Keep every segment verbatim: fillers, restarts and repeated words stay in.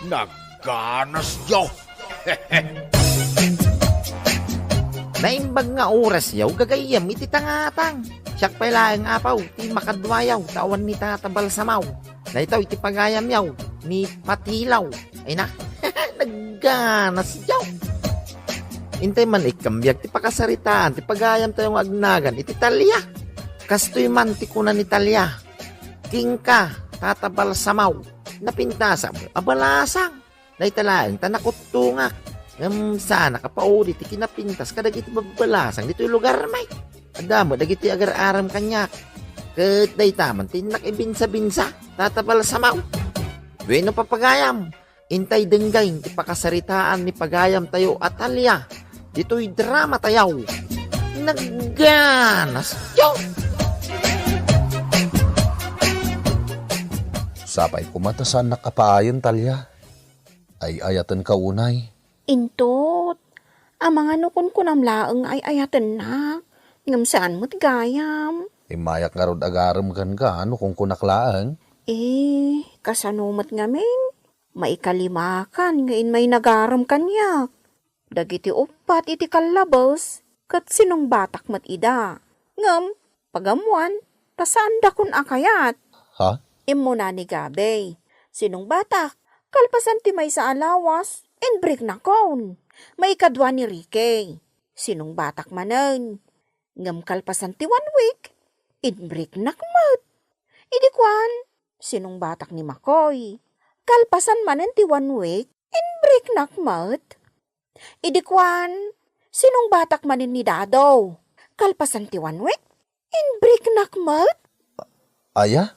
Nagganasyo! Naimbag nga orasyo, gagayyem iti tangatang. Siak pay laeng, Apo, ti makaduayo, ta awan ni Tata Balsamaw. Daytoy iti pagayamyo, ni Patilaw. Ay na, nagganasyo. Intay man ikkambiag ti pakasaritaan ti pagayamtayo nga agnagan iti Talia. Kastoy man ti kuna ni Talia, "Kenka, Tata Balsamaw, napintasam a balasang. Dayta laeng ta nakuttongak. Ngem saanak a pauli ti kinapintas kadagiti babbalasang ditoy lugarmi. Adda met dagiti agar-aram kaniak. Ket dayta man ti innak ibinsa-binsa, Tata Balsamaw." Wenno, papagayam, intay denggen ti pakasaritaan ni pagayamtayo a Talia ditoy dramatayo. Nagganasyo! Sapay koma ta saannak a paayen, Talia. Ay-ayatenka unay. Intot, amangan no kunkunam laeng nga ay-ayatennak, ngem saan met gayam. Immayak ngarud agarem kenka no kunkunak laeng. Eh, kasano met ngamin? Maikalimakan nga immay nagarem kaniak. Dagiti uppat iti kallabes, ket sinungbatak met ida. Ngem, pagammoan, ta saandakon a kayat. Ha? Immuna ni Gabe. Sinungbatak, kalpasan ti maysa a lawas, inbreaknakon. Maikadua ni Ricky. Sinungbatak manen. Ngem kalpasan ti one week, inbreaknak met. Idi kuan, sinungbatak ni Makoy. Kalpasan manen ti one week, inbreaknak met. Idi kuan, sinungbatak manen ni Dado. Kalpasan ti one week, inbreaknak met. Aya?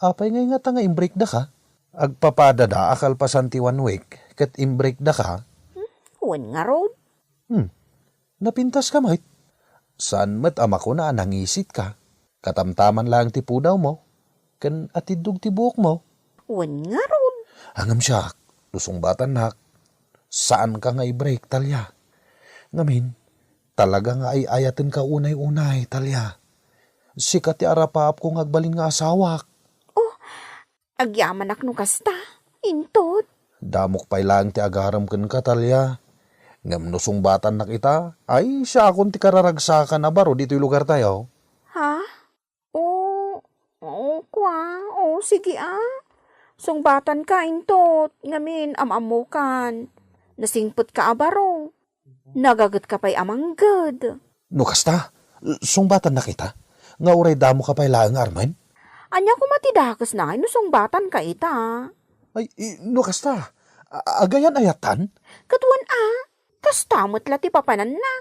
Apay ngay ngata nga inbreakdaka? Agpapadada a kalpasan ti one week, ket inbreakdaka? Hmm, wen ngarud. Hmm. Napintaska met. Saan met a makuna a nangisitka. Katamtaman laeng ti pudawmo, ken atiddog ti buokmo. Wen ngarud. Ngem siak, no sungbatannak, saanka nga i-break, Talia. Ngamin, talaga nga ay-ayatenka unay-unay, Talia. Sika ti arapaapko nga agbalin nga asawak. Oh, agyamanak no kasta, intot. Damok pay laeng ti agarem kenka, Talia. Ngem no sungbatannak ita, ay, siakon ti kararagsakan a baro ditoy lugartayo. Ha? Oh, oh, kua. Oh, sige, ah. Sungbatanka, intot. Ngamin, am-ammokan. Nasingpetka a baro. Nagagetka pay a mangged. No kasta, sungbatannak ita, nga uray damoka pay laeng nga armen? Ania koma ti dakesna ngay no sungbatanka ita? Ay, i-, no kasta, a-, agayan-ayatan? Ket wen a, kasta met la ti papananna.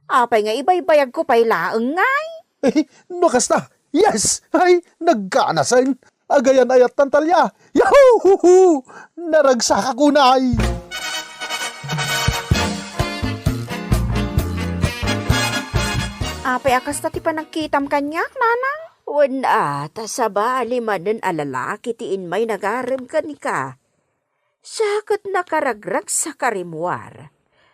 Apay nga ibaybayagko pay laeng ngay? Eh, no kasta, yes! Ay, nagkanasen! Agayan-ayatan, Talia! Yahoo! Huhu! Naragsakak unay! Apay a kasta ti panagkitam kaniak, nanang? Wen a, ta sabali manen a lalaki ti immay nagarem kenka. Siak ket nakaragragsak a rimmuar.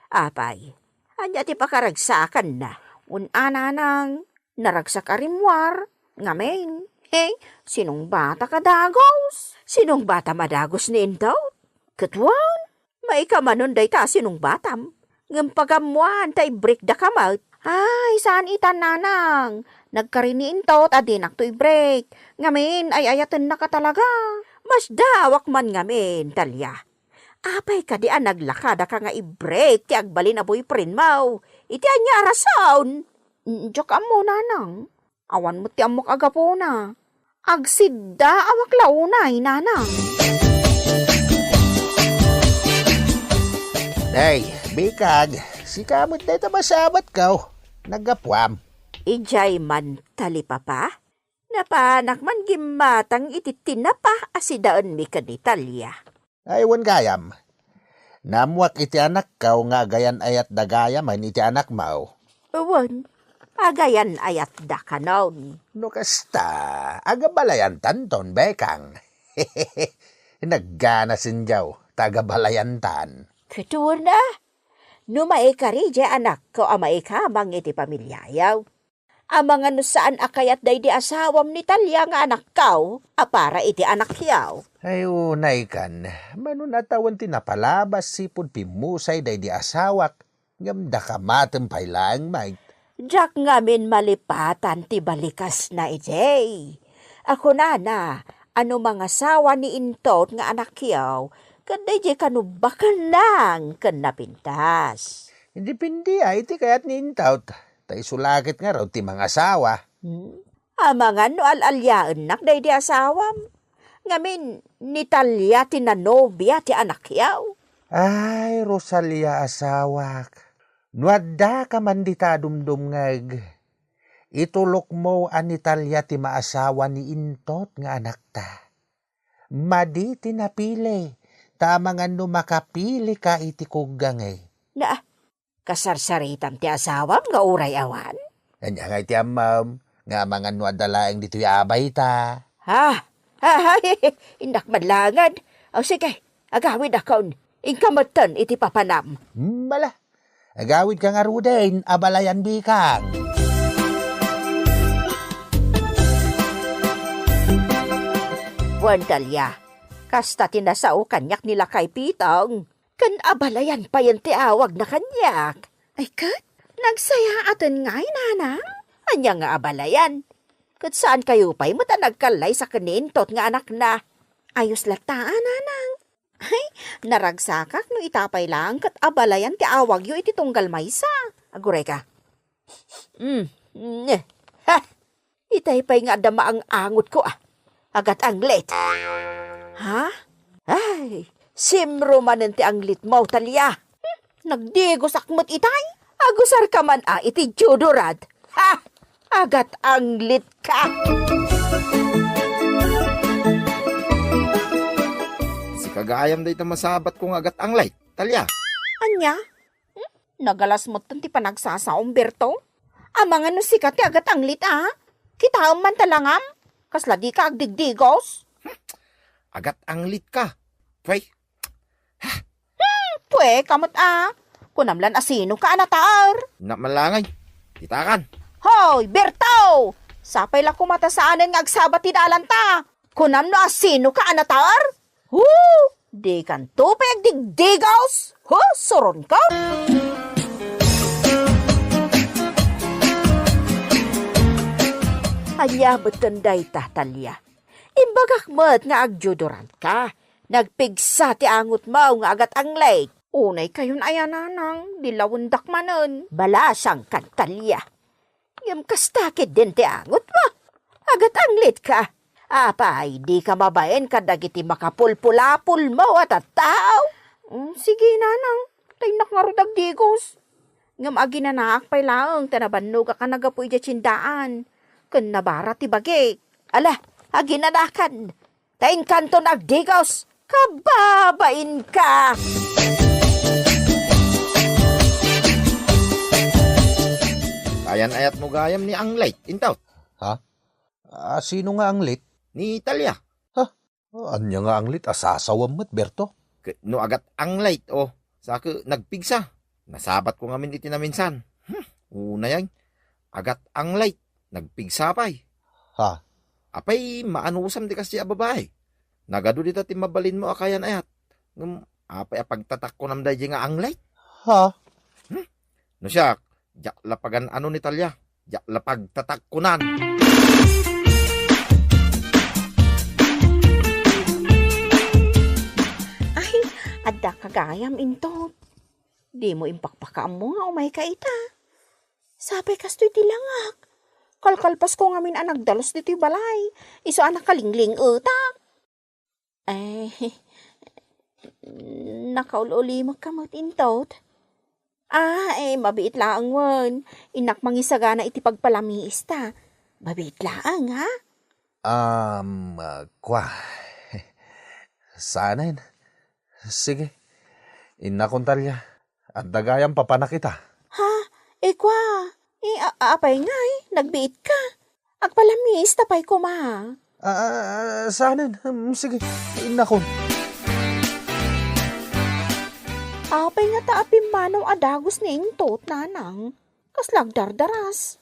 Apay, ania ti pakaragsakanna? Wen a, nanang, naragsak a rimmuar. Ngamin, he, sinungbatak a dagus. Sinungbatam a dagus ni intot. Ket wen, maikamanon dayta a sinungbatam. Ngem pagammoan ta i-breakdaka met. Ay, saan ita, nanang. Nagkari ni intot a dinakto i-break. Ngamin, ay-ayatennak a talaga. Masdaawak man ngamin, Talia. Apay kadi a naglakadaka nga i-break ti agbalin a boyfriendmo? Iti ania a rason? Mm, diak ammo, nanang. Awan met ti ammok a gapuna. Agsiddaawak la unay, nanang. Nay, bikag, sika met dayta masabatko. Naggapuam. Idiay man, talipapa? Napanak man gimmatang iti tinapa a sidaenmi ken ni Talia. Ay, wen gayam. Naammoak iti anakko nga agayan-ayatda gayamen iti anakmo. Wen, agayan-ayatda kanon. No kasta, agabalayantanton, Bekang. Nagganasenyo ta agabalayantan. Ket wen a, no maikari diay anakko a maikamang iti pamiliayo, Amangan no saan a kayat daydi asawam ni Talia nga anakkaw a para iti anakyaw. Ay, unay kan, mano a tawen ti napalabas sipud pimmusay daydi asawak, ngem dakamatem pay laeng, Mike. Diak ngamin malipatan ti balikasna idiay. A kunana, a no mangasawa ni Intot nga anakyaw, ket daydiay kano baknang ken napintas. Depende iti kayat ni Intot. Ta isu la ket ngarud ti mangasawa. Hmm? Amangan no al-aliaennak daydi asawam. Ngamin, ni Talia ti nanobia ti anakyaw. Ay, Rosalia asawak, no addaka man dita dumdumngeg, itulokmo a ni Talia ti maasawa ni Intot nga anakta. Madi ti napili, ta amangan no makapilika iti kuggangay. Na, kasarsaritam ti asawam nga uray awan? Ania ngay ti ammam nga amangan no adda laeng ditoy abay ta? Ha? Ha? Innak man langad. O sige, agawidakon. Inka metten iti papanam. Bala, agawidka ngaruden, abalayan bikang. Wen Talia, kasta ti nasao kaniak ni lakay Pitong. Ken abalayan payen ti awagna kaniak. Ay ket, nagsayaaten ngay, nanang? Ania nga abalayan? Ket saankayo pay met a nagkallaysa ken ni Intot nga anakna. Ayos latta, a, nanang. Ay, naragsakak no ita pay laeng ket abalayan ti awagyo iti tunggal maysa. Aguray ka. Mm, ne. Ha! Itay pay nga adda maang-angotko, a. Agat-anglit. Ha? Ay, simro manen ti anglitmo, Talia. Hmm, nagdigosak met itay. Agusarka man, a, iti deodorant. Ha! Agat-anglitka. Sika gayam dayta masabatko nga agat-anglit, Talia. Ania? Hmm? Nagalas metten ti panagsasaom, Berto. Amangan no sika ti agat-anglit, a? Kitaem man ta langam. Kasla dika agdigdigos. Agat-anglitka. Pwe. Hmm, pwe ka met, a. Kunam lan a sinoka a nataer. Namalangay. Kitakan. Hoy, Berto! Sapay la koma ta saanen nga agsabat ti dalanta. Kunam no a sinoka a nataer? Hu! Dikanto pay agdigdigaws? Hu! Suronko! Ania met ken dayta, Talia? Imbagak met nga agdeodorantka. Nagpigsa ti angotmo nga agat-anglit. Unay kayon aya, nanang, di lawendak manen. Balasangkan, Talia. Ngem kasta ketdin ti angotmo. Agat-anglitka. Apay, dika mabain kadagiti makapulpulapolmo a tattao? Mm, sige, nanang. Ta innak ngarud agdigos. Ngem aginanaak pay laeng ta nabannogak a naggapu idiay tiendaan. Ken nabara ti bagik. Ala, aginanakan. Ta inkanton agdigos, kababainka! Kayan-ayatmo gayam ni Anglet, Intot. Ha? A, sino nga Anglet? Ni Talia. Ha? Ania nga Anglet a sasawam met, Berto? Ket no agat-anglit, o, sa ket nagpigsa. Nasabatko ngamin iti naminsan. Hmm, unay, agat-anglit, nagpigsa pay. Ha? Apay, maanusam ti kasdiay a babai. Nagadu dita ti mabalinmo a kayan-ayat. Ngem apay a pagtatakkunam daydiay nga anglit? Ha? Hmm? No siak, diak la pagan-ano ni Talia. Diak la pagtatakkunan. Ay, adda ka gayam, Intot. Dimo impakpakaammo nga umayka ita. Sapay kastoy ti langak. Kalkalpasko ngamin a nagdalus ditoy balay. Isu a nakalingling-etak. Ay, nakaul-ulimekka met, Intot. Ah, eh, mabiit laeng wen. Innak mangisagana iti pagpalamiista. Mabiit laeng, ha? Um, ah, kwa. Saanen. Sige. Innakon, Talia. Adda gayam papanak ita. Ha? Eh, kwa. Eh, a-, apay ngay? Nagbiitka? Agpalamiista pay koma. Ah, ah, saanen. Hmm, sige. Innakon. Apay ngata a pimmanaw a dagus ni Intot, nanang? Kasla agdardaras.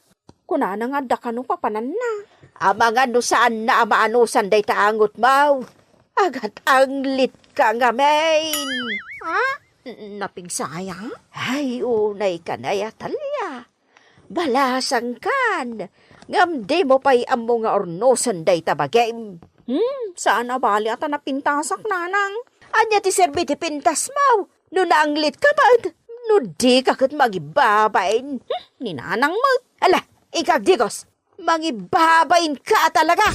Kunana nga adda kano papananna. Amangan no saanna a maanusan dayta angutmo. Agat-anglitka ngamin. Ha? N-, napigsaya? Ay, unay ka na, Atalia. Balasangkan, ngem dimo pay ammo nga urnosen dayta bagim. Hmm, saan a bali a ta napintasak, nanang. Ania ti serbi ti pintasmo? No naanglitka met, no dika ket mangibabain. Hmm, ni nanang met. Ala, inka agdigos. Mangibabainka talaga.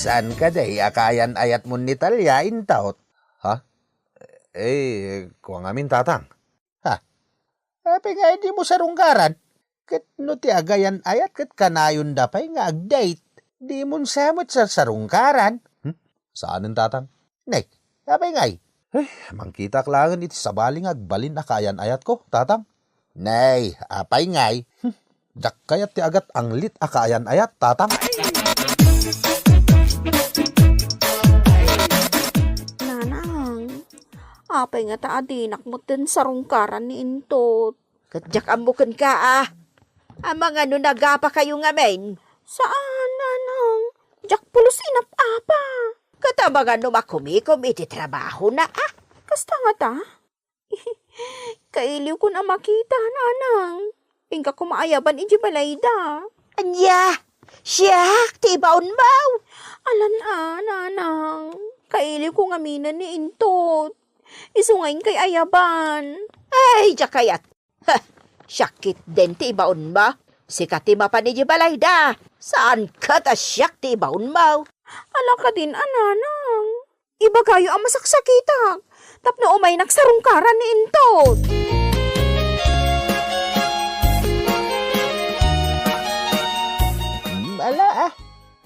Saan kadi a kaayan-ayatmon ni Talia, intaw? Ha? Eh, kua ngamin, tatang. Ha? Apay nga dimo sarungkaran? Ket no ti agayan-ayat ket kanayonda pay nga ag-date, dimon sa met sarsarungkaran. Hmm? Saanen, tatang? Nay, apay ngay? Eh, mangkitak laengen iti sabali nga agbalin a kaayan-ayatko, tatang. Nay, apay ngay? Hmm, diak kayat ti agat-anglit a kaayan-ayat, tatang. Nanang, apay ngata a dinak metten sarungkaran ni Intot? Ket diak ammo kenka, a. Amangan no nagapakayo ngamin. Saan, nanang. Diak pulos inap-apa. Ket amangan no makumikom iti trabahona, a. Kasta ngata? Kailiwkon a makita, nanang. Inka koma ayaban idiay balayda. Ania? Siak ti ibaonmo? Alan a, nanang. Kailiwko ngaminen ni Intot. Isu nga inkay ayaban. Ay, diak kayat. Heh, siak ketdin ti ibaonmo. Sika ti mapan idiay balayda. Saan ket a siak ti ibaonmo? Ala kadin a, nanang. Ibagayo a masaksakitak tapno umaynak sarungkaran ni Intot. Mm, ala, a.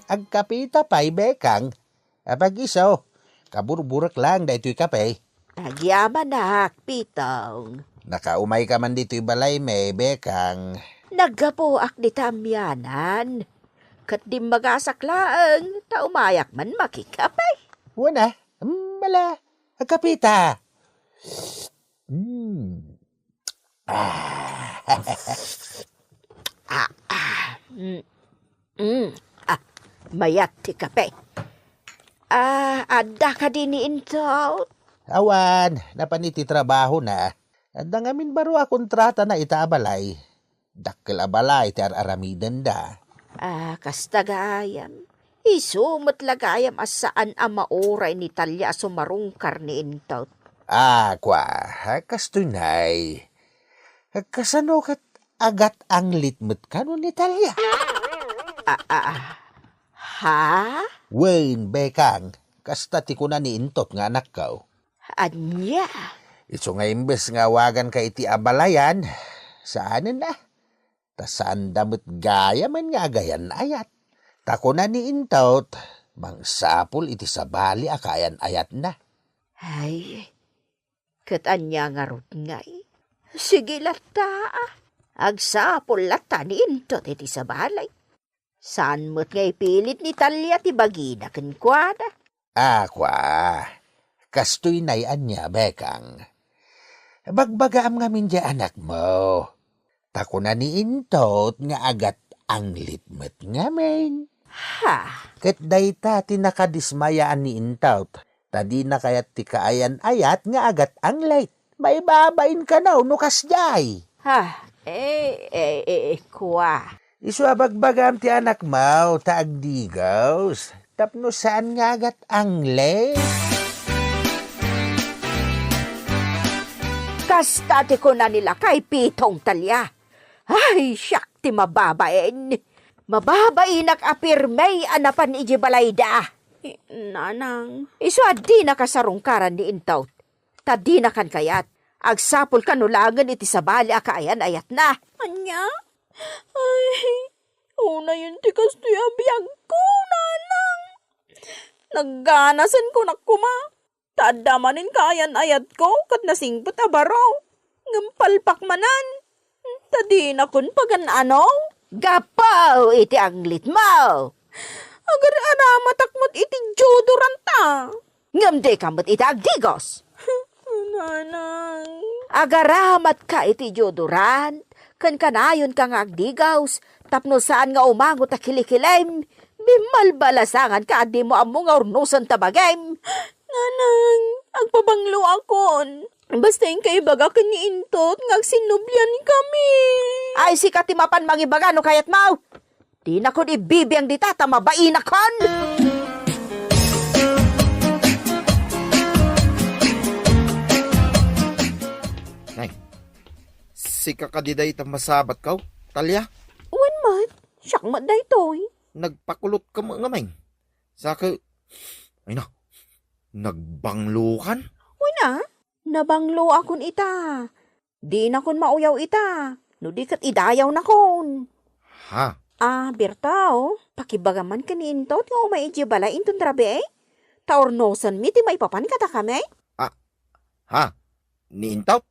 Agkapeta pay, Bekang. Apag-isu, kaburburek laeng daytoy kape. Agyamanak, Pitong. Nakaumayka man ditoy balaymi, Bekang. Naggapuak dita amianan. Ket dimmagasak laeng, ta umayak man makikape. Wen a, mm, ala, agkapeta. Mm. Ah. Ah, ah. Mm. Mm. Ah, mayat ti kape. Ah, adda kadi ni Intot? Awan, napan iti trabahona. Adda ngamin baro a kontratana ita a balay. Dakkel a balay ti ar-aramidenda. Ah, kasta gayam. Isu met la gayam a saan a mauray ni Talia a sumarungkar ni Intot. Ah, kua, kastoy nay. Kasano ket agat-anglit met kano ni Talia? Ah, ah, ah. Ha? Wen, Bekang, kasta ti kuna ni Intot nga anakko. Ania? Isu nga imbes nga awaganka iti abalayan, saanen a. Ta saanda met gayamen nga agayan-ayat. Ta kuna ni Intot, mangsapul iti sabali a kaayan-ayatna. Ay, ket ania ngarud ngay? Sige latta, a. Agsapul latta ni Intot iti sabali. Saan met nga ipilit ni Talia ti bagina kenkuana? Ah, kua, kastoy nay ania, Bekang. Bagbagaam ngamin diay anakmo. Ta kuna ni Intot nga agat-anglit met ngamin. Ha? Ket dayta ti nakadismayaan ni Intot, ta dina kayat ti kaayan-ayat nga agat-anglit. Maibabain kano no kasdiay. Ha? Eh, eh, eh, eh, kua. Isu a bagbagam ti anakmo, ta agdigos. Tapno saan nga agat-anglit. Kasta ti kuna ni lakay Pitong, Talia. Ay, siak ti mababain. Mababainak a pirmi a napan idiay balayda. Eh, nanang. Isu a dinaka sarungkaran ni Intot. Ta dinakan kayat. Agsapul kano laengen iti sabali a kaayan-ayatna. Ania? Ay, unayen ti kastoy a biagko, nanang. Nagganasen kunak koma. Ta adda manen kaayan-ayatko ket nasingpet a baro. Ngem palpak manen. Ta dinakon pagan-ano. Gapu iti anglitmo. Agar-aramatak met iti deodoranta. Ngem dika met ita agdigos. Nanang. Agaramatka iti deodorant, ken kanayonka nga agdigaws, tapno saan nga umangot a kilikilim, bimbalbalasanganka a dimo ammo nga urnosen ta bagim. Nanang, agpabangloakon. Basta inka ibaga ken ni Intot nga agsinnubliankami. Ay, sika ti mapan mangibaga no kayatmo. Dinakon ibibiang dita ta mabainakon. Nay, sika kadi dayta masabatko, Talia? Wen met, siak met daytoy. Nagpakulotka met ngamin. Saka, ay na, nagbanglokan? Wen a, nabangloakon ita. Dinakon mauyaw ita, no di ket idayawnakon. Ha? Ah, Berto, pakibagam man ken ni Intot nga umay idiay balay inton rabii. Ta urnosenmi ti maipapan kadakami. Ah, ha? Ni Intot?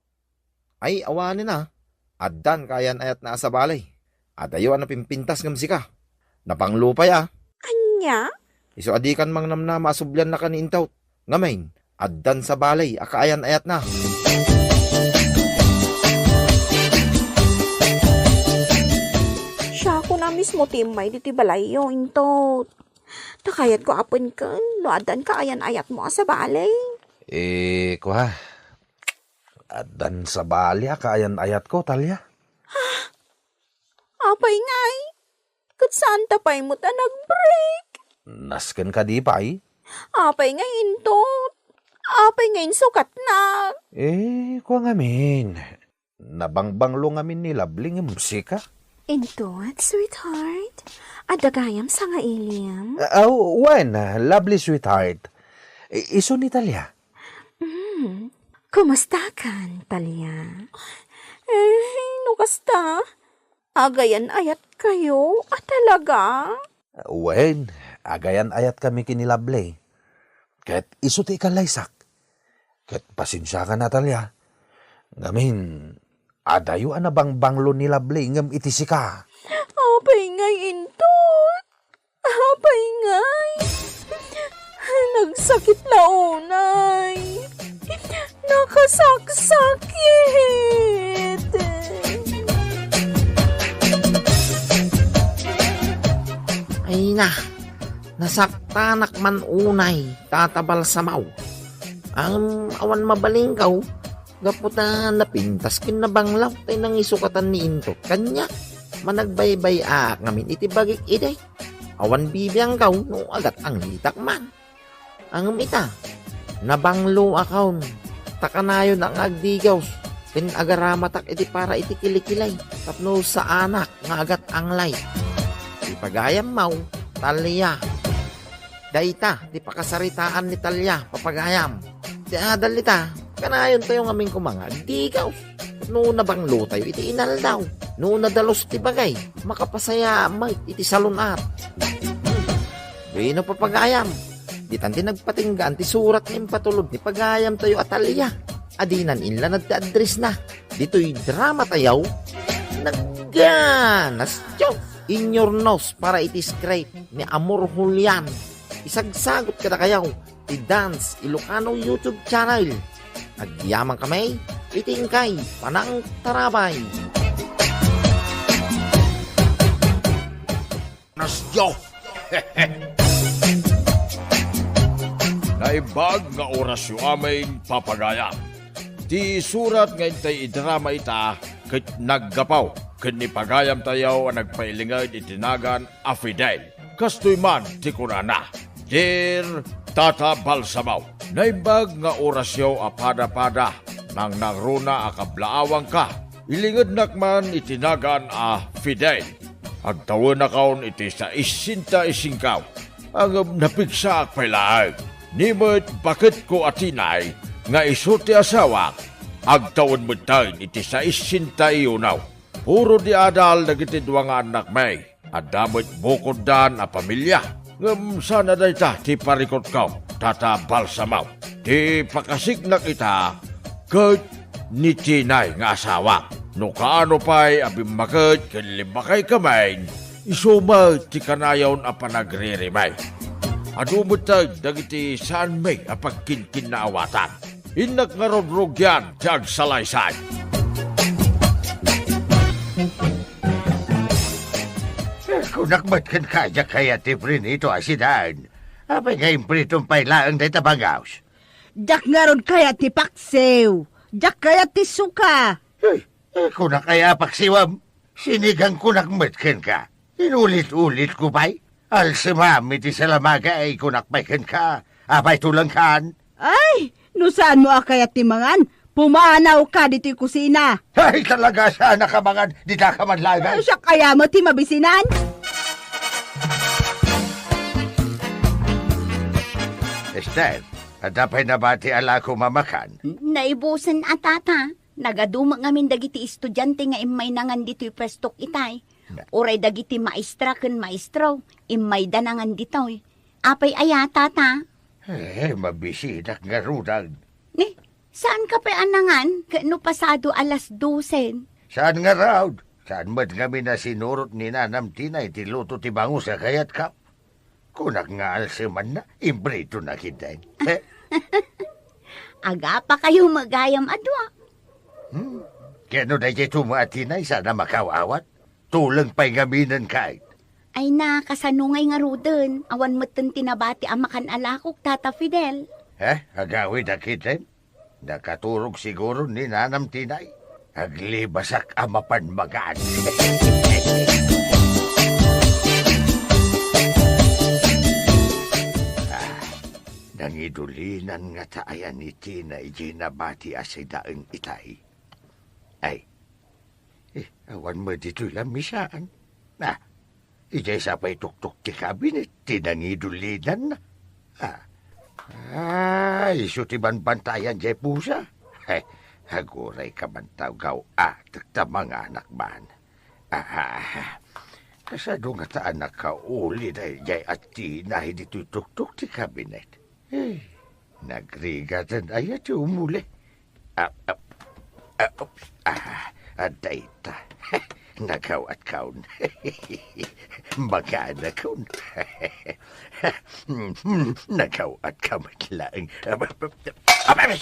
Ay, awanen a. Addan kaayan-ayatna a sabali. Adayo a napimpintas ngem sika. Nabanglo pay a. Ania? Isu a dikan mangnamnama a subliannaka ni Intot. Ngamin, addan sabali a kaayan-ayatna. Siakon a mismo ti immay ditoy balayyo, Intot. Ta kayatko a penken no addan kaayan-ayatmo a sabali. Eh, kua, addan sabali a kaayan-ayatko, Talia. Apay ngay? Ket saanta pay met a nag-break? Nasken kadi pay? Apay ngay Intot? Apay ngay insukatnak? Eh, kua ngamin. Nabangbanglo ngamin ni Lovely ngem sika? Intot, sweetheart. Adda gayam sangailim? Ah, aw, wen, ah, Lovely, sweetheart. I-, isu ni Talia? Hmm. Kumustakan, Talia? Eh, no kasta, agayan-ayatkayo a talaga? Wen, agayan-ayatkami ken ni Lovely. Ket isu ti ikallaysak. Ket pasensiakan, Talia. Ngamin, adayo a nabangbanglo ni Lovely ngem iti sika. Apay ngay Intot? Apay ngay? Nagsakit la unay. Nakasaksakit. Ay na, nasaktanak man unay, Tata Balsamaw. Ang awan mabalingkaw, gapu ta napintas ken nabanglaw tay nangisukatan ni Intot. Kaniak, managbaybay-aak ngamin iti bagik idi. Awan bibiangkaw no agat-anglitak man. Ngem ita, nabangloakon, ta kanayon a nga agdigaws, ken agaramatak iti para iti kilikilay, tapno saanak nga agat-anglay. Ipagayam maw, Talia. Dayta ti pakasaritaan ni Talia, papagayam. Ti adal ita, kanayontayo ngamin koma nga agdigaws. No nabanglotayo iti inaldaw, no nadalus ti bagay, makapasayaat met iti salun-at. Bueno, papagayam, ditan ti nagpatinggaan ti surat nga impatulod ni pagayamtayo a Talia. Adinan inlanad ti address na. Ditoy drama tayaw, nagganas, tiyo, in your nose para iti script ni Amor Julian. Isagsagot kadakayaw ti Dance Ilocano YouTube channel. Agyaman kami iti inkay panangtarabay. Nasyo! Naimbag nga orasyo amin, papagayam. Ti surat nga intay idrama ita ket naggapu ken ni pagayamtayo a nagpailinged iti nagan a Fidel. Kastoy man ti kunana, "Dear Tata Balsamo, naimbag nga orasyo a pada-pada, nangnangruna a kablaawanka. Ilingednak man iti nagan a Fidel. Agtawenakon iti saisenta y singko, ngem napigsaak pay laeng. Ni met baketko a tinay nga isu ti asawak, agtawen metten iti saisenta y uno. Puro di adal dagiti dua nga annakmi. Adda met bukoddan a pamilia. Ngem saan a dayta ti parikutko, Tata Balsamo. Ti pakasignak ita ket ni tinay nga asawak. No kaano pay a bimmaket ken limbakaykami, isu met ti kanayon a panagririmi. Adu metten dagiti saanmi a pagkinkinnaawatan." Innak ngarud rugian ti agsalaysay. Kunak met kenka, diak kayat ti prinito a sidaen. Apay nga impritom pay laeng dayta bangaws? Diak ngarud kayat ti paksiw. Diak kayat ti suka. Hey, Eh, kunak aya a paksiwem? Sinigang kunak met kenka. Inulit-ulit ko pay. Alsemam iti salamaga, ay kunak pay kenka. Apay tulengkan? Ay, no saanmo a kayat ti mangan, pumanawka ditoy kusina. Ay, talaga, saan a kamangan, dita ka man laeng. Ay, siak aya met ti mabisinan? Esther, adda pay nabati a lakom a makan? Naibusen a, tata. Nagadu met ngamin dagiti estudiante nga immay nangan ditoy puestok itay. Na- Uray dagiti maestra ken maestro, immayda nangan ditoy. Apay aya, tata? Eh, mabisidak ngaruden. Ni, saan ka pay a nangan ket no pasado alas dosen? Saan ngarud? Saan met ngamin a sinurot ni Nanam Tinay ti luto ti bangus a kayatka? Kunak nga alsemanna, impritonak iten. Agapakayo met gayam a dua. Hmm? Ken no daytoy tumo a tinay, saan a makaw-awat? Tuleng pay ngamin ket. Ay na, kasano ngay ngaruden? Awan metten ti nabati a makan a lakok, Tata Fidel. Eh, agawid a kiten? Nakaturog siguro ni Nanam Tinay. Aglibasak a mapan makan. Ah, nangidulinan ngata aya ni Tinay diay nabati a sidaen itay? Ay, eh, awan met ditoy lamisaan. Ah, Idiay sa pay tuktok ti kabinet ti nangidulinanna. Ah. Ah, isu ti banbantayan diay pusa. He, aguray ka man ta gaw-atek ta manganak man. Ah, kasano ngata a nakauli daydiay a tinay ditoy tuktok ti kabinet? Eh, nagrigaten aya ti umuli? Ah, ah, ah, ah, ah, dayta. Nagaw-atkon. Makanakon. Nagaw-atka met laeng. Ay,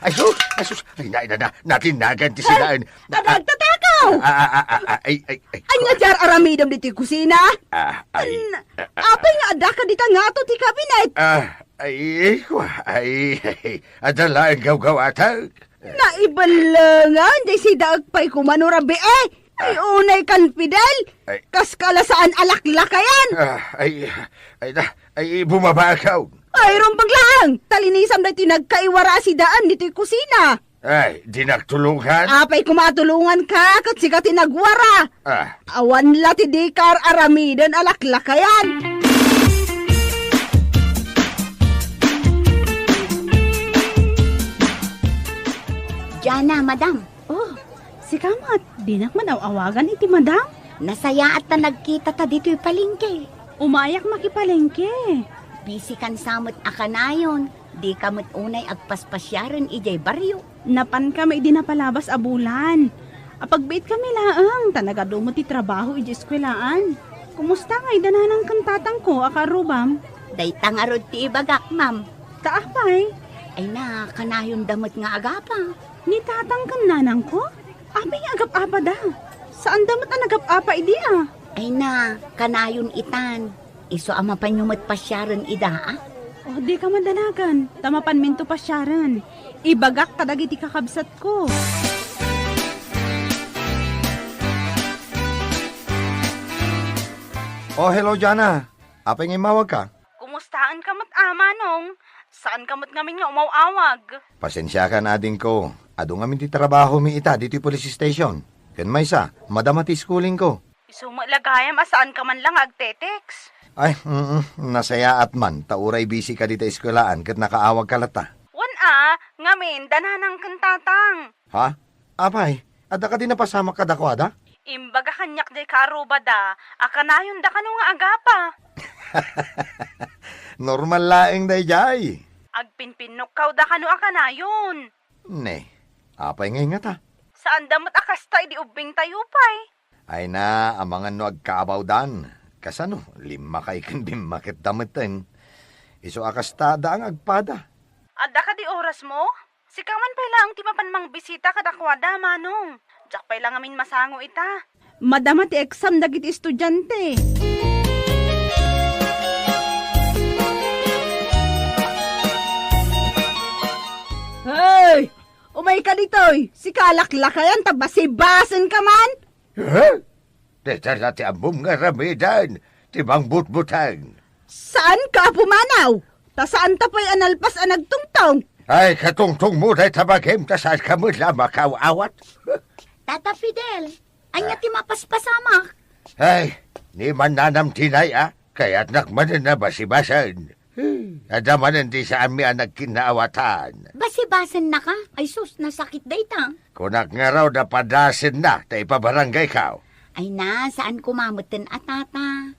ay, sus, ay, sus, ay, na, na, na, natinagan ti sidaen. Ay, agtatakaw! Ah, ah, ah, ah, ah, ay, ay, ay, Ania ti ar-aramidem ditoy kusina? Ah, ay, An-, ah, ah, apay nga addaka dita ngato ti kabinet? Ah, ay, ay, kua, ay, ay, adda laeng gawgawatek. Naiballengan, diay sidaek pay koma no rabii. Ay, Ah. unay kan Fidel. Ay. Kas ka la saan a laklakayan. Ah, ay, ay na, ay, bumaba ka. Ay, rumbeng laeng. Talinisam daytoy nagkaiwara a sidaen ditoy kusina. Ay, dinak tulongan. Apay koma a tulonganka, ket sika ti nagwara. Ah. Awan la ti dika ar-aramiden a laklakayan. Diana, madam. Oh, sika met, dinak man aw-awagan iti madam? Nasayaat ta nagkitata ditoy palengke. Umayak makipalengke. Busy kan sa met a kanayon. Dika met unay agpaspasyaren idiay barrio. Napankami idi napalabas a bulan. Apagbiitkami laeng, ta nagadu met ti trabaho idiay eskuelaan. Kumusta ngay da nanang ken tatangko a kaarrubam? Dayta ngarud ti ibagak, ma'am. Ta apay? Ay na, kanayonda met nga agapa. Ni tatang ken nanangko? Apay nga agap-apada? Saanda met a nagap-apa idi a? Ay na, kanayon itan. Isu a mapanyo met pasiaren ida, a? Oh, dika madanagan, ta mapanminto pasiaren. Ibagak kadagiti kakabsatko. Oh, hello, Jana. Apay nga immawagka? Kumustaenka met, a, Manong? Saanka met ngamin nga umaw-awag? Pasensiakan, adingko. Adu ngamin ti trabahomi ita ditoy police station. Ken maysa, madama ti schoolingko. Isu met la gayam a saanka man la nga agte-text. Ay, mm, nasayaat man, ta uray busy ka dita eskuelaan ket nakaawagka latta. Wen a, ngamin, da nanang ken tatang. Ha? Apay, adda kadi napasamak kadakuada? Imbaga kaniak diay kaarrubada a kanayonda kano nga agapa. Normal laeng daydiay. Agpinpinnukawda kano a kanayon. Ne, apay ngay ngata? Saanda met a kasta idi ubbingtayo pay. Ay na, amangan no agkaabawdan. Kasano, limmakay ken bimmaketda metten. Isu a kasta, adda nga agpada. Adda kadi orasmo? Sika man pay laeng ti mapan mangbisita kadakuada, Manong. Diak pay la ngamin masango ita. Madama ti exam dagiti estudiante. Hey! Umayka ditoy! Sika a laklakayan ta basibasenka man! Huh? Dayta la ti ammom nga aramiden ti mangbutbuteng. Saanka a pumanaw? Ta saanta pay a nalpas a nagtungtong. Ay, katungtongmo dayta bagim ta saanka met la a makaaw-awat. Tata Fidel, ania ti mapaspasamak? Ay, ni mannanam Tinay a, kayatnak manen a basibasen. Adda manen ti saanmi a nagkinnaawatan. Basibasennaka? Ay sus, nasakit dayta. Kunak ngarud a padasenna ta ipabaranggaykaw. Ay na, saan koma metten a, Tata.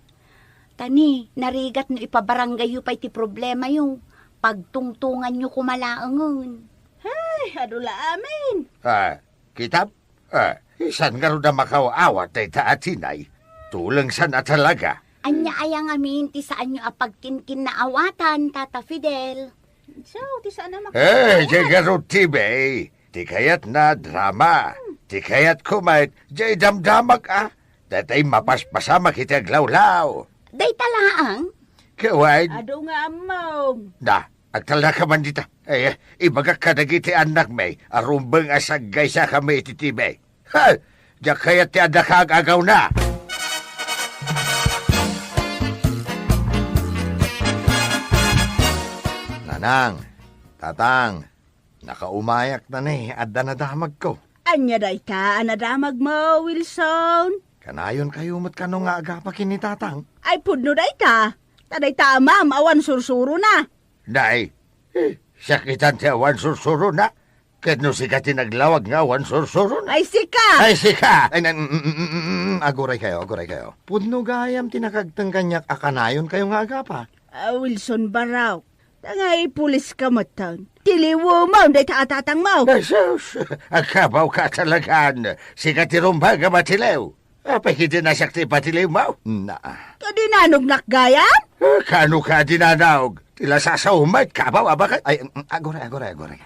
Ta ni, narigat no ipabarangayyo pay ti problemayo. Pagtungtonganyo koma laengen. Ay, adu la amin. Ah, kitam? Ah, saan ngarud a makaaw-awat dayta a Tinay? Tulengsan a talaga. Ania aya ngamin ti saanyo a pagkinkinnaawatan, Tata Fidel? Sao, ti saan a maka- Eh, diay ngarud ti bay. Ti kayatna, drama. Ti kayatko met, diay damdamak a. Daytay mapaspasamak iti aglawlaw. Dayta laeng? Kawan. Adu nga ammom. Na, agtalnaka man dita. Ay, ibagak kadagiti annakmi a rumbeng a saggaysakami iti T V. Ha! Diak kayat ti adda kaag-agawna. Nanang, Tatang, nakaumayak ta ni adda nadamagko. Ania dayta a nadamagmo, Wilson? Kanayonkayo met kano nga agapa ken ni Tatang? Ay, pudno dayta. Ta dayta a Amam awan sursurona. Nay, eh, siak itan ti awan sursurona. Ket no sika ti naglawag nga awan sursurona. Ay, sika! Ay, sika! Ay, na, mm, mm, mm, mm, mm, aguraykayo, aguraykayo. Pudno gayam ti nakaagteng kaniak a kanayonkayo nga agapa. Ah, Wilson Barok, ta nga ipuliska metten. Tiliwem dayta a tatangmo. Ay, sus! Agkabawka talagan. Sika ti rumbeng a matiliw. Apay, kadi na siak ti ipatiliwmo? Na. Kadinanognak gayam? Eh, kano ka dinanog? Ti la sasaw met, kabaw, abaket. Ay, mm, aguray, aguray, aguray.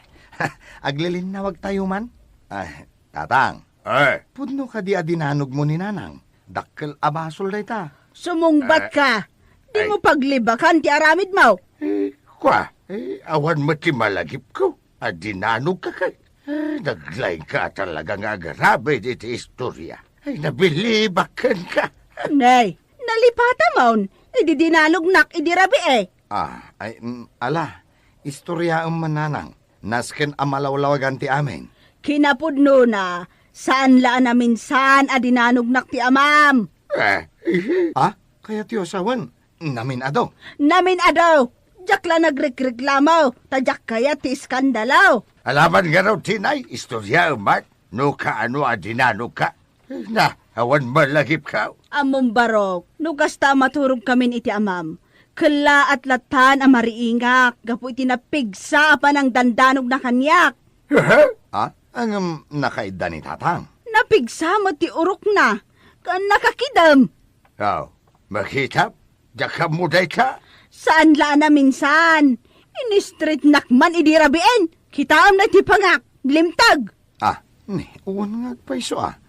Aglilinnawagtayo man. Ay, Tatang. Eh. Pudno kadi a dinanogmo ni Nanang? Dakkel a basol dayta. Sumungbat ka. Dimo paglibakan ti aramidmo. Eh, kua, eh, awan met ti malagipko. A dinanogka kay. Eh, naglaingka talaga nga agarabid iti istoria. Ay, nabilibak kenka. Nay, nalipatamon. Idi dinanognak idi rabii. Ah, ay, mm, ala, istoriaem man, Nanang. Nasken a malawlawagan ti amin. Kinapudnona, saan la a naminsan a dinanognak ti amam. Eh, ihi. Ah, kayatyo a sawen, namin-adu? Namin-adu! Diak la nagrekreklamo, ta diak kayat ti iskandalo. Alaman ngarud ti nay, istoryaem met no kaano a dinanogka. Na, awan malagipka. Ammom, Barok, no kasta a maturogkamin iti amam, kellaat lattan a mariingak gapu iti napigsa a panangdandanogna kaniak. Aha? Ah, ngem nakaidda ni Tatang? Napigsa met ti urokna, ken nakakidem. Aw, makitam? Diak ammo dayta. Saan la a naminsan. Inistritnak man idi rabiin. Kitaem daytoy pangak. Limteg. Ah, ni, wen nga agpayso a.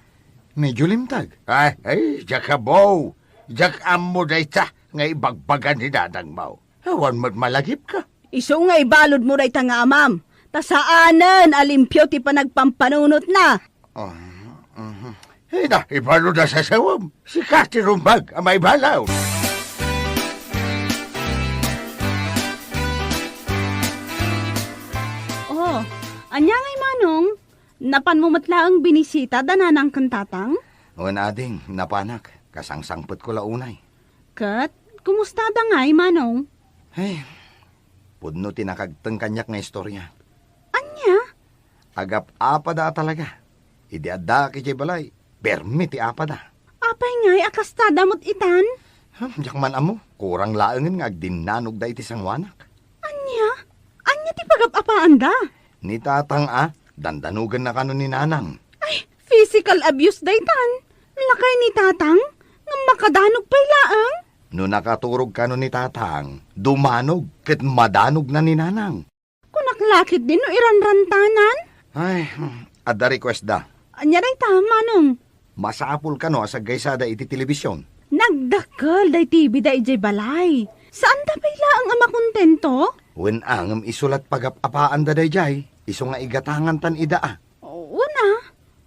Medyo limteg. Ay, ay, diak ammo. Diak ammo dayta nga ibagbaga ni nanangmo. Awan met malagipka. Isu nga ibaludmo dayta nga amam, ta saanen a limpio ti panagpampanunotna. Ah, mhm. Ida, ibalud a sasawem. Sika ti rumbeng a maibalud. Oh, ania ngay, Manong? Napanmo met laeng binisita da nanang ken tatang? Wen, ading, napanak. Kasangsangpetko la unay. Ket, kumusta da ngay, Manong? Ay, pudno ti nakaagteng kaniak nga istorya. Ania? Agap-apada a talaga. Idi addaak idiay balay, permi ti apada. Apay ngay a kastada met itan? Hmm, diak man ammo. Kurang laengen nga agdinnanogda iti sangoanak. Ania? Ania ti pagap-apaanda? Ni tatang a, dandanogenna kano ni nanang. Ay, physical abuse daytan. Lakay ni tatang, ngem makadanog pay laeng. No nakaturog kano ni tatang, dumanog ket madanogna ni nanang. Kunak Lakit din no iranrantanan? Ay, hmm, adda request da. Ania dayta, Manong? Masapul kano a saggaysada iti telebision? Nagdakkel day T V da idiay balay. Saanda pay laeng a makontento? Wen a, ngem isu lat pagap-apaanda daydiay. Isu nga igatangantan ida a. Una,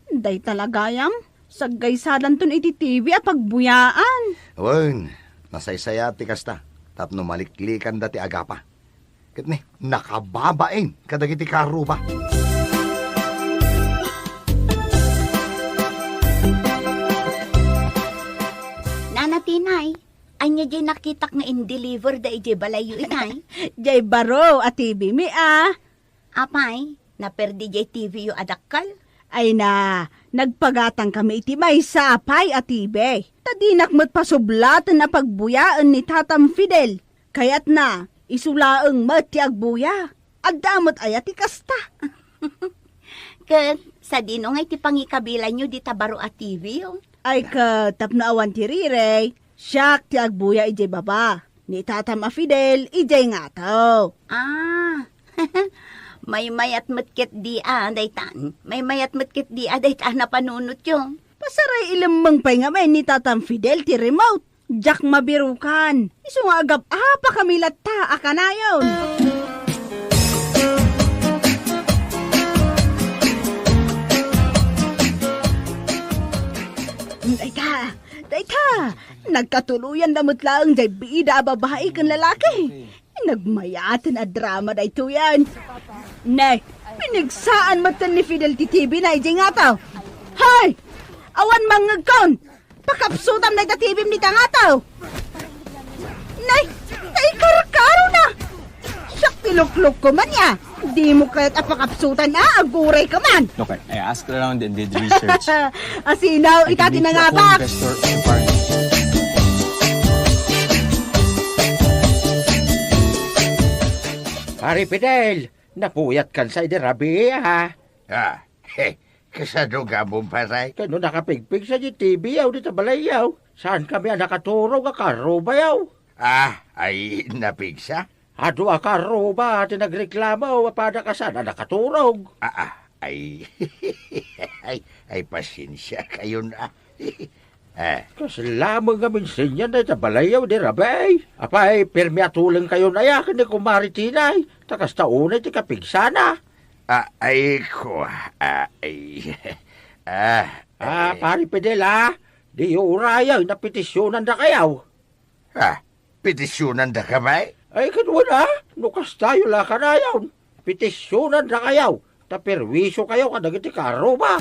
dayta la gayam, saggaysadanton iti T V a pagbuyaan. Wen, nasaysayat ti kasta, tapno maliklikanda ti agapa. Ket ni, nakababain kadagiti kaarruba. Nana Tinay, ania jay nakitak nga in-deliver da idiay balayyo itay? Jay baro a T V mi a. Apay, naperdi jay T V-yo a dakkel? Ay na, nagpagatangkami iti maysa pay a T V. Ta dinak met pasublaten a pagbuyaen ni Tatam Fidel. Kayatna, isu laeng met ti agbuya. Adda met aya ti kasta? Ket sadino ngay ti pangikabilanyo dita baro a T V-yo? Ay ket tapno awan ti rirey, siak ti agbuya idiay baba. Ni Tatam a Fidel idiay ngato. Ah. Maymayat met ket di a daytan. Maymayat met ket di a dayta a napanunotyo. Pasaray ilemmeng pay ngamin ni Tatam Fidel ti remote. Diak mabirukan. Isu nga agap-apa kami latta a kanayon. Dayta, dayta, nagkatuloyan da met laeng jay bida a babai ken lalaki. Nagmayaten a drama daytoyen. Ne, pinigsaan met ken ni Fidel ti T V na idiay ngato. Hay! Awan mangngegkon! Pakapsutam dayta T V-m dita ngato! Nay, naikarkarona! Siak ti luklukko man ya! Dimo kayat a pakapsutan a, aguray ka man! Okay, I asked around and did research. Asino, ita ti nangabak? Pare Fidel, napuyat kan sa idi rabii, ha? Ah, he, kasano nga ammom, pare? Kano nakapigpigsa di T V-yaw dita balayyaw? Saan kami a nakaturog a karubayaw? Ah, ay, napigsa? Adu a karuba ti nagreklamo a pada kasan a nakaturog. Ah, ah, ay, ay, ay, pasensia kayon, ah. Eh. Kasla met nga minsinyan dayta balayyaw di rabii. Apay, pirmi a tuleng kayon aya ken ni Kumare Tinay, ta kasta unay ti kapigsana. Ah, ay, ko, ah, ay, ah, Ah, eh. Pare Fidel, ah, diyo urayen a petisyonandakayaw. Ah, petisyonandakami? Ay, ket wen a, no kastayo la kanayon. Petisyonandakayaw, ta perwisokayo kadagiti kaarruba.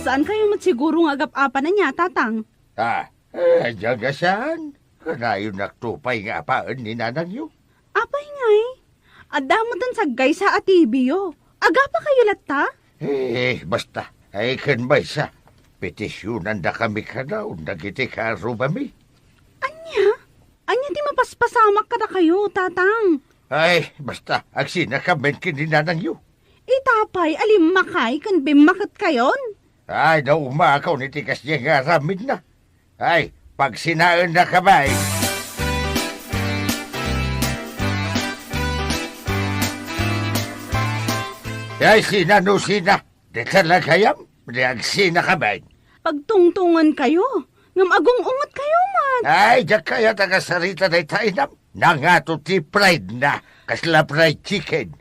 Saankayo met siguro nga agap-apanan nia, Tatang? Ah, eh, diak a saan. Kanayonnakto pay nga apaen ni nanangyo. Apay ngay? Adda metten saggaysa a T V-yo. Agapakayo latta? Eh, basta. Ay, ken maysa, petisyonandakami kano dagiti kaarrubami. Ania? Ania ti mapaspasamak kadakayo, Tatang? Ay, basta, agsinakamin ken ni nanangyo. Ita pay a limmakay ken bimmaketkayon? Ay, naumakaw iti kasdiay nga aramidna. Ay, pagsinaennakami. Ay, sina no sina? Di talagayam, di agsinakamin. Pagtungtungankayo, ngem agung-ungetkayo met. Ay, diak kayat a kasarita dayta inam. Nangato ti pride na, kasla fried chicken.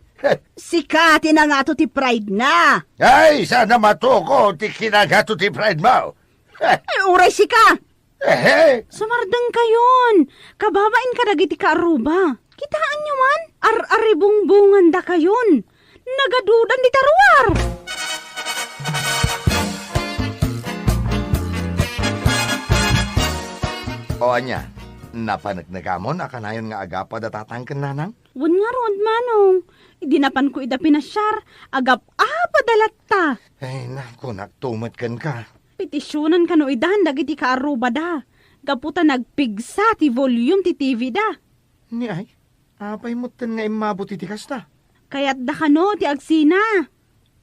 Sika ti nangato ti pride na. Ay, saan a matugaw ti kinangato ti pride mo? Ay, uray sika! Ehe. Sumardengkayon. Kababain kadagiti kaarruba. Kitaenyo man, ar-aribungbungandakayon. Nagadudan dita ruar. O ania, napaneknekamon a kanayon nga agapa da Tatang ken Nanang? Wen ngarud, Manong. Idi napanko ida pinasiar, agap-apada latta. Ay, naku, naktumet kenka. Petisionan kano idan dagiti kaarrubada, gapu ta nagpigsa ti volume ti T V da. Ni ay, apay metten nga immabut iti kasta? Kayatda kano ti agsina.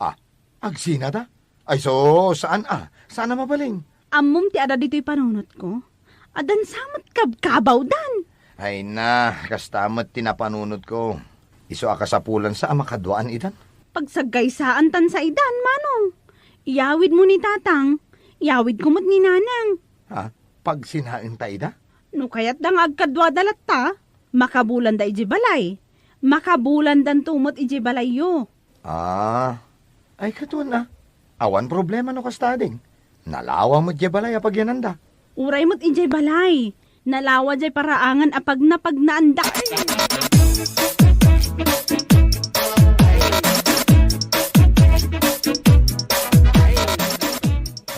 Ah, agsinada? Ay, so, saan a? Saan a mabalin? Ammom ti adda ditoy panunotko? Addan sa met kabkabawdan. Ay na, kasta met ti napanunotko. Isu a kasapulansa a makaduaan idan. Pagsagkaysaantan sa idan, Manong. Iyawidmo ni Tatang, iyawidko met ni Nanang. Ha? Pagsinaenta ida? No kayatda nga agkaduada latta, makabulanda idiay balay. Makabulandanto met idiay balayyo. Ah, ay katon a. Awan problema no kasta, ding. Nalawa met diay balay a pagyananda. Uray met idiay balay. Nalawa diay paraangan a pagnapagnaanda.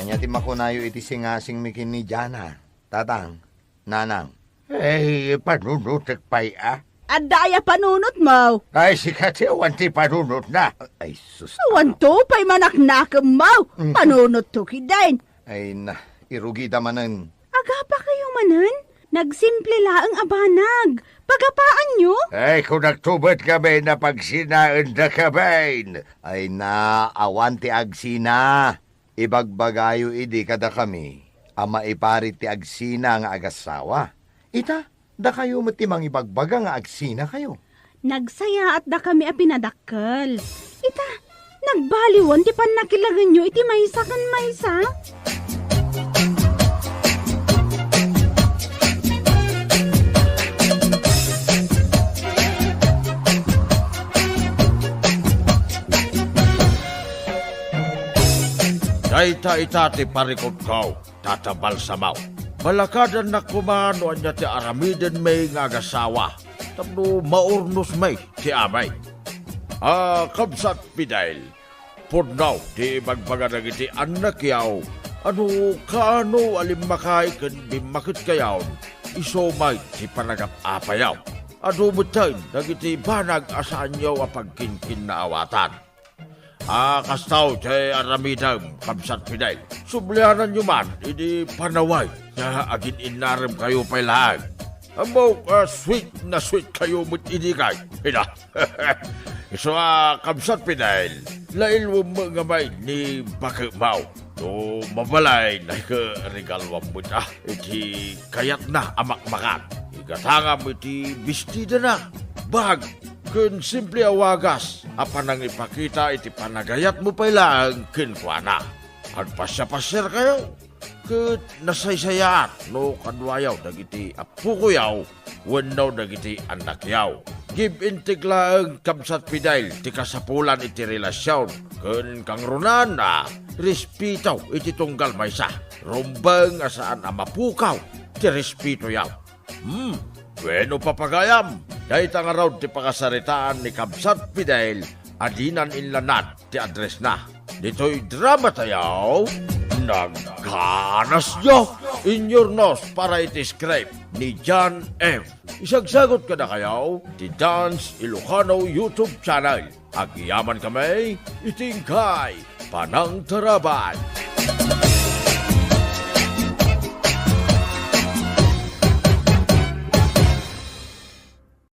Ania ti makunayo iti singasingmi ken ni Jana, Tatang? Nanang. Ay, panunotek pay a? Adda aya panunotmo? Ay, sika ti awan ti panunotna. Ay, sus. Awanto pay manaknakemmo. Mm. Panunotto kidin. Ay na, irugida manen. Agapakayo manen? Nagsimple laeng a banag. Pagapaanyo? Ay, kunakto met ngamin a pagsinaendakami. Ay na, awan ti agsina. Ibagbagayo idi kadakami a maiparit ti agsina nga agassawa. Ita, dakayo met ti mangibagbaga nga agsinakayo. Nagsayaat dakami a pinadakkel. Ita, nagbaliwen ti pannakilagenyo iti maysa ken maysa. Dayta ita ti parikutko, Tata Balsamo. Balakadannak koma no ania ti aramidenmi nga agassawa tapno maurnosmi ti amay. A, Kabsat Fidel, pudno ti ibagbaga dagiti annakyo a no kaano a limmakayo ken bimmaketkayon, isu met ti panagap-apayo. Adu metten dagiti banag a saanyo a pagkinkinnaawatan. A, kastaw ti aramidem, Kabsat Fidel. Subliananyo man idi panaway ta agin-innaremkayo pay laeng. Ammok a sweet na sweet kayo met idi kay. Ida. Isu a, Kabsat Fidel, lailwem met ngamin ni bakemo. No mabalin, ay, regaluam met, a, iti kayatna a makmakan. Igatangam iti bestidana, bag, ken simple a wagas a panangipakita iti panagayatmo pay laeng kenkuana. Agpasiapasiarkayo, ket nasaysayaat no kaduayo dagiti appokoyo wenno dagiti annakyo. Give and take laeng, Kabsat Fidel, ti kasapulan iti relasion ken kangrunaan a respeto iti tunggal maysa. Rumbeng a saan a mapukaw ti respetoyo. Hmm, bueno, papagayam, dayta ngarud ti pakasaritaan ni Kabsat Fidel a dinan inlanad ti addressna. Ditoy dramatayo, Nagganasyo! Inyurnos para iti script ni John F. Isagsagut kadakayo ti Dance Ilocano YouTube channel. Agyamankami iti inkay panangtarabay.